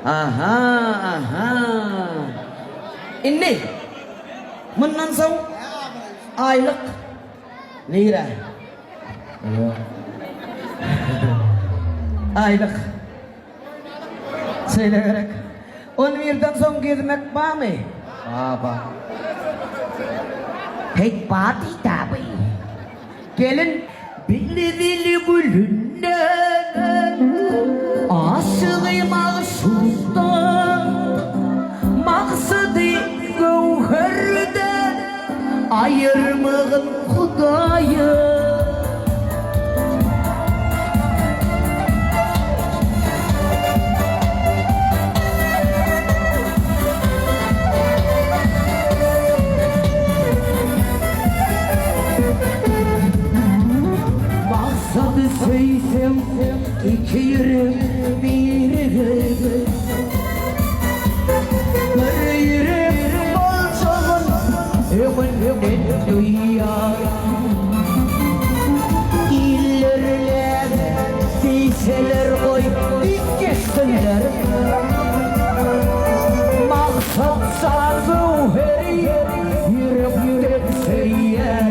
Aha, aha. Indi mundan soň aýlyk nirä? Ýok. Aýlyk. Şeýle gerek. On birden soň gezmek barmy? Bar, bar. Heý, bar diýdäbi. Gelin Bili-bili gülünden, Aşygy magşukdan, Maksady göwherden Aýyrmagyn Hudaýym. Maksady söýseň iki ýürek birigip Bir ýürek boljagyn öňünden duýýar Iller näme diýseler goý diýip geçsinler Maksat jan göwheri ýürekden söýýär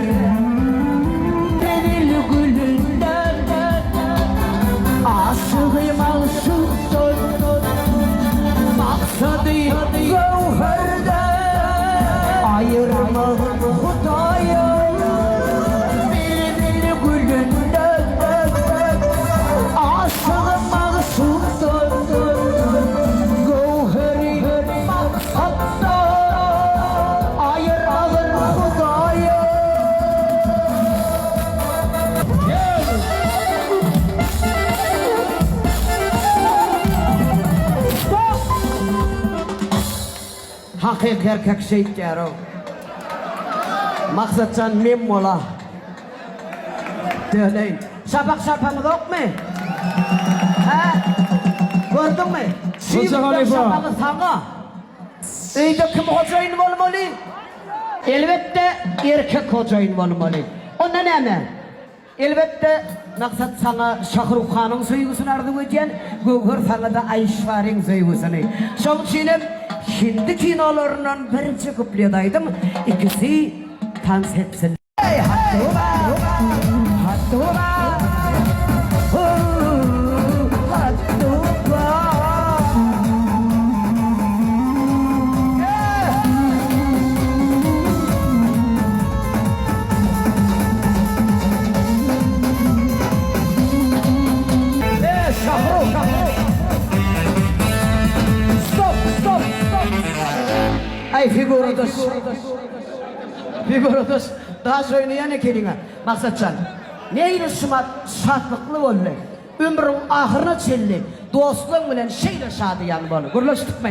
Menzil gülünden aşygy magşukdan Maksady göwherden aýyrmagyn Hudaýym Bilbil gülünden aşygy magşukdan Göwheri maksatdan aýyrmagyn Hudaýym. Hakyky erkek şeýtýärow. Maksatjan mem bola. Döneýin. Şapak şarpaňyzokmy? Hä? Gördüňmi? Hoja halypa. Şapagy saňa. Öýde kim hojaýyn bolmaly? Elbetde erkek hojaýyn bolmaly. Onda näme? Elbetde Maksat saňa Şahruh hanyň söýgüsini arzuw edýän, Göwher saňada Aýşwaryň söýgüsini. Şoň üçinem hindi kinolaryndan birje kuplet aýdym, ikisi tans etsin. Eý hattuba, hattuba, huu, hattuba. Aý figuradaş. Figuradaş daş oýnaýan ekeniňä. Maksatjan. Neýle şumat şatlykly boldy. Ömrüň ahyryna çenli dostlaň bilen şeýle şadyýan bol. Gürleşdikmi?